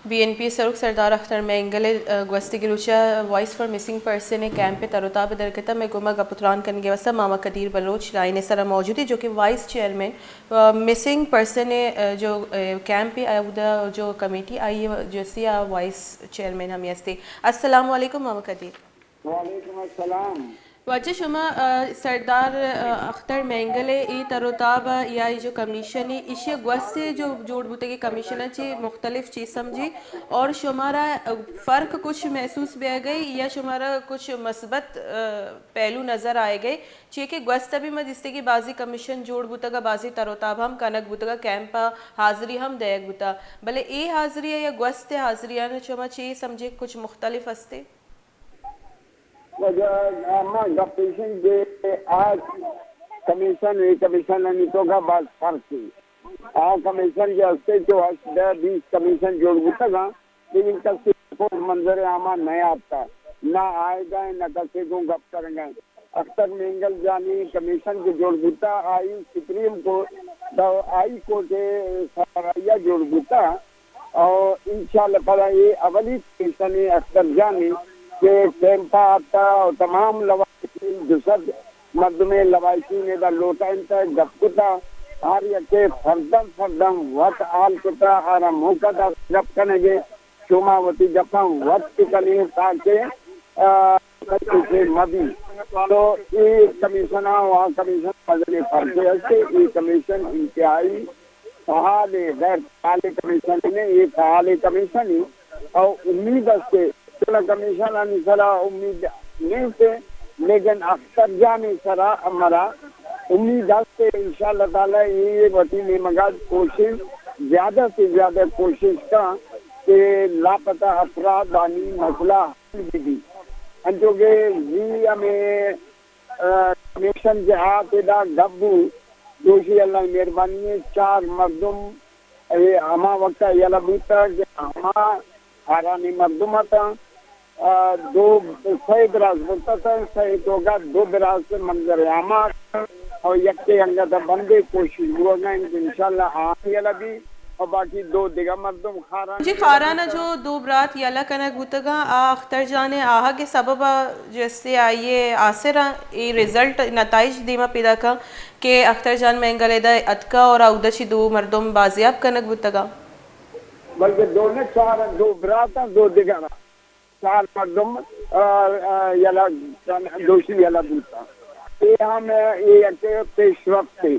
Be N P سروک سردار اختر مینگل ء گوستگیں روچ ء وائس فار مسنگ پرسن ء کیمپ ء تر و تاب ء درگت ء مئے گوما گپ و تران کنگ ء واستہ ماما قدیر بلوچ لائن ء سرا موجود ء جو کہ وائس چیئرمین مسنگ پرسن ء جو کیمپ ء اودا جو کمیٹی آئی ء جستی ء وائس چیئرمین ہمے ہستے۔ السلام علیکم ماما قدیر۔ وعلیکم السلام۔ واجہ شما، آ، سردار، آ، اختر مینگل ء اے تر و تاب ء یا اے جو کمیشن ء ایشی ء گوست ء جو جوڑ بوتگیں کمیشن ء چہ مختلف چیز سمجھی اور شمارا، آ، فرق کچھ محسوس بیگ ء یا شمارا کچھ مثبت، آ، پہلو نظر آئے گئے؟ چیئے کہ گوست ء بھی ما دیستے کہ بعضی کمیشن جوڑ بوتگ ء بعضی تر و تاب ہم کنگ بوتگ ء کیمپ ء حاضری ہم دئیگ بوتگ، بلے اے حاضری ء یا گوست ء حاضری ء شما چی سمجھے کچھ مختلف ہستے؟ واجہ، ما گپ ایش انت کہ آ کمیشن، اے کمیشن آنی توکا باز فرق انت۔ آ کمیشن کہ ہستے تو ہشت، دہ، بیست کمیشن جوڑ بوتگ انت، لیکن کسی رپورٹ منظر عاما نیاتکا، نہ آئیگا انت، نہ کسی گوں گپ کرگا انت۔ اختر مینگل جانی کمیشن کہ جوڑ بوتا، آئی سپریم کورٹ، ہائی کورٹ سرائیا جوڑ بوتا۔ اور انشاءاللہ تعالی اے اولی کمیشن اختر جانی کہ کیمپا آتا اور تمام لواحقین، دو سد مردمیں لواحقین ادا لوٹائینتا، گپ کتا، ہر یکے فردن فردن وت حال کتا، آرا موقع دا گپ کنگے، شما وتی گپاں وت کنیں تاکہ، آ، مبی۔ تو اے کمیشن ء آ کمیشن مزنیں فرقے ہستے، اے کمیشن انتہائی فعال ء، غیر فعال کمیشن نے، اے فعال کمیشن ء، او امید است کہ چلا کمیشن آنی سرا امید نہیں تھے، لیکن اختر جان سرا ہمارا امید است کہ انشاءاللہ تعالی اے وتی نیمگا کوشش، زیادہ سے زیادہ کوشش کا کہ لاپتہ افراد آنی مسئلہ حل بی۔ انچو کہ زی ہمیں، آ، کمیشن جہات ادا گپ بو، دوشی اللہ مہربانی ہے، چار مردم اے ہما وقت یلہ بوتا کہ ہما ہارانی مردم اتاں، آ، دو، سئے براس برتہ، سئے توکا دو براس منظر عاما اتاں، اور یکے انگت بندے کوشش بوگا انت، انشاءاللہ آ یلہ بی، اور باقی دو دگہ مردم خاران جی، خاران ء جو دو برات یلہ کنگ بوتگاں، آ اختر جان ء آہگ ء سبب ء جستے آئی ء آسر ء اے رزلٹ نتائج دیما پیداک ء کہ اختر جان مینگل ادا اتکا اور اودا چی دو مردم بازیاب کنگ بوتگاں۔ بلکہ دو نہ، چار، دو برات ء دو دگر ء چار مردم، آ، آ، یلہ، دوشی یلہ بوتاں۔ اے ہم، اے یک پیش رفتے،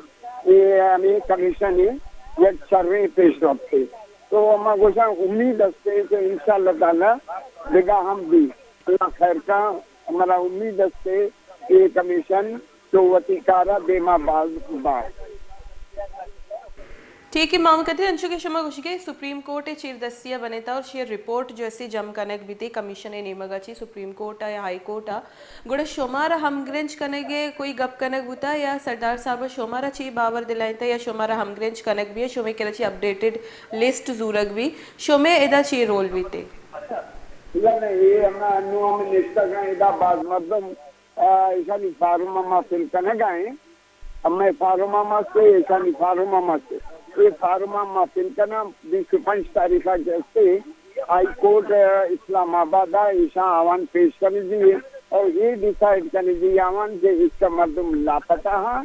اے ہمیں کمیشن یک شریں پیش رفتے۔ تو ما گوشاں امید است کہ انشاءاللہ تعالی دگہ ہم بی۔ اللہ خیر کا، ہمارا امید است کہ اے کمیشن تو وتی کارا دیما باز با۔ ٹھیک ہے ماما قدیر، انچو کہ شما گوشی کہ سپریم کورٹ ء چیر دستی ء بنیتا اور شی رپورٹ جو اسی جم کنگ بیتے کمیشن ء نیمگا چی سپریم کورٹ ء یا ہائی کورٹ ء، گڑا شمارا ہمگرنچ کنگ ء کوئی گپ کنگ بوتا یا سردار صاحب ء شمارا چی باور دلائینتا یا شمارا ہمگرنچ کنگ بی، شمے کرا چی اپڈیٹڈ لسٹ زورگ بی، شمے ادا چی رول بیتے؟ نہ، نہ، اے ہمنا انو ہم نشتگاں، ادا باز مردم آ، ایشانی فارم ء ما فل کنگ ء ایں۔ ہمے فارم ء مست، ایشانی فارم ء مست۔ اے فارم ء ما فل کناں، بیست و پنچ تاریخ ء کہ استے ہائی کورٹ اسلام آباد ء ایشاں آوان پیش کنگی اور اے ڈیسائیڈ کنگی آوان کہ اس کا مردم لاپتہ ہاں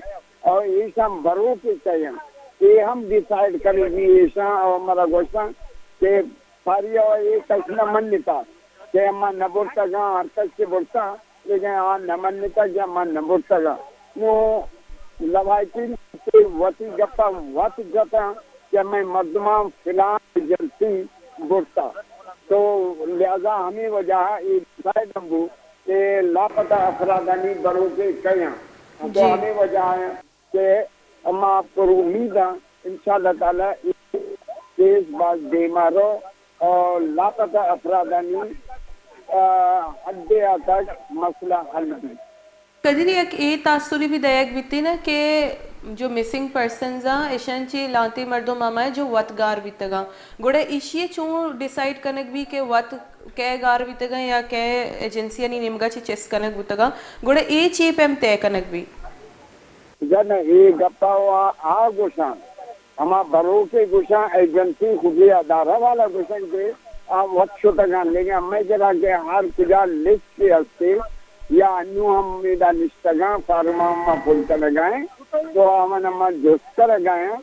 اور ایشاں بروکے کئے ہیں۔ اے ہم ڈیسائیڈ کنگی ایشاں اور ہمارا گوشتاں کہ ساری ء اے کس نہ منتا کہ ما نہ برتگاں، ہر کس کہ برتا، لیکن آ نہ منتا کہ ما نہ برتگاں۔ نوں لواحقین وتی گپاں وت جتاں کہ مئے مردماں فلان ایجنسی برتا۔ تو لہذا ہمے وجہ ء اے ڈیسائیڈ ہم بو کہ لاپتہ افرادانی بروکے کئے آں۔ تو جی۔ ہمے وجہ ء کہ ما پر امید آں انشاءاللہ تعالی اے کیس باز دیما رو اور لاپتہ افرادانی، آ، حد ء تک مسئلہ حل بی۔ قدیر یک اے تاثری بھی دئیگ بیتی نا کہ جو مسنگ پرسنز آں، ایشان چی لانتی مردم ہمائے جو وت گار بیتگاں۔ گڑا ایشی چون ڈیسائیڈ کنگ بی کہ وت کئے گار بیتگاں یا کئے ایجنسیانی نیمگا چی چست کنگ بوتگاں۔ گڑا اے چی پیم طے کنگ بی؟ جن اے گپا وا آ گوشاں، ہما بروکے گوشاں، ایجنسی خفیہ ادارہ والا گوشاں کہ آ وت شتگاں، لیکن ہمے جگہ کہ ہر کجا لسٹ ہستے یا انو ہم ادا نشتگاں، فارم ہم پر کنگا ہیں، تو آوان ہم جست کرگا ہیں۔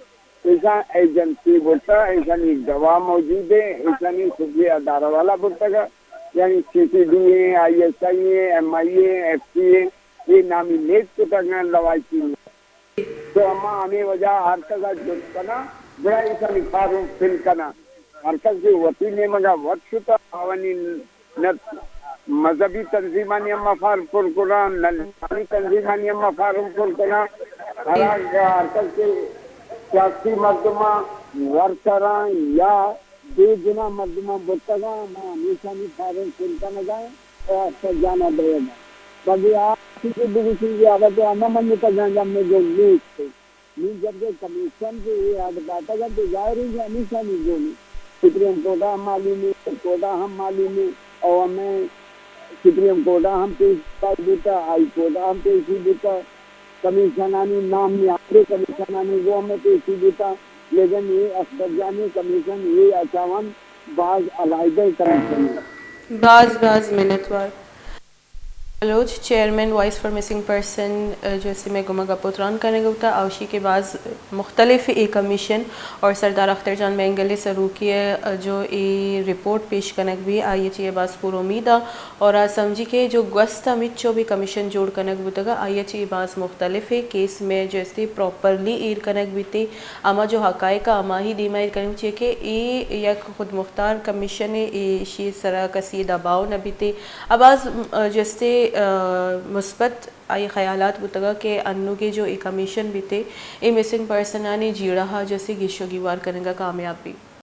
ایشاں ایجنسی برتا، ایشانی گواہ موجود ہیں، ایشانی خفیہ ادارہ والا برتگا، یعنی سی سی ڈی ہیں، آئی ایس آئی ہیں، ایم آئی ہیں، ایف سی ہیں، یہ نامی لیٹ کتگاں لوائکی۔ تو ہما ہمے وجہ ہر کس ء جست کناں، گڑا ایشانی فارم فل کناں۔ ہر کس کہ وتی نیمگ ء وت شتہ، آوانی نہ مذہبی تنظیمانی ہم فارم پر کناں، نہ لسانی تنظیمانی ہم فارم پر کناں۔ ہر ہر کس کہ سیاسی مردماں، ورکراں یا بے گناہ مردماں برتگاں، ما ہمیشانی فارم پر کنگا ایں۔ ء اختر جان ء دئیگ ء۔ بلے آ چیزے بگوشیں کہ اگاں تو ہمہ منتگاں جمے گون نیست۔ نی جبکہ کمیشن کہ اے آرڈر داتگ انت، تو ظاہر ہے کہ ہمیشانی گون سپریم کورٹ ء ہم معلوم ہے، ہائی کورٹ ء ہم معلوم ہے، اور ہمیں سپریم کورٹ ء ہم پیش بوتا، ہائی کورٹ ء ہم پیش بوتا۔ کمیشنانی نام نیامرے، کمیشنانی گوں ہمے پیشی بوتاں، لیکن اے اختر جانی کمیشن اے اچاوان باز علیحدہ کمیشن ہے۔ باز باز منتوار۔ Baloch chairman voice for missing person, ء، جو اسے میں گما گپ و تران کرنے گوتا، اوشی کے باز مختلف اے کمیشن اور سردار اختر جان مینگل سروکی ء جو اے رپورٹ پیش کنگ بھی آئی چی باز پر امید آ۔ اور آ سمجھی کہ جو گوست ء ہمچو بھی کمیشن جوڑ کنگ بوتگ ء، آئی ء چہ اے باز مختلف ء کیس میں جو استے پراپرلی ایر کنگ بیتے، ہما جو حقائق ء ہماہی دیما ایر کنگ چیئے کہ اے یک خود مختار کمیشن ء، ایشی سرا کسی دباؤ نہ بیتے۔ ء باز، م-، جو استے، ء، مثبت آئی خیالات بوتگ ء کہ انوگے جو اے کمیشن بیتے، اے مسنگ پرسنانی جیڑہ ء جو استے گیش و گیوار کنگ ء کامیاب بی۔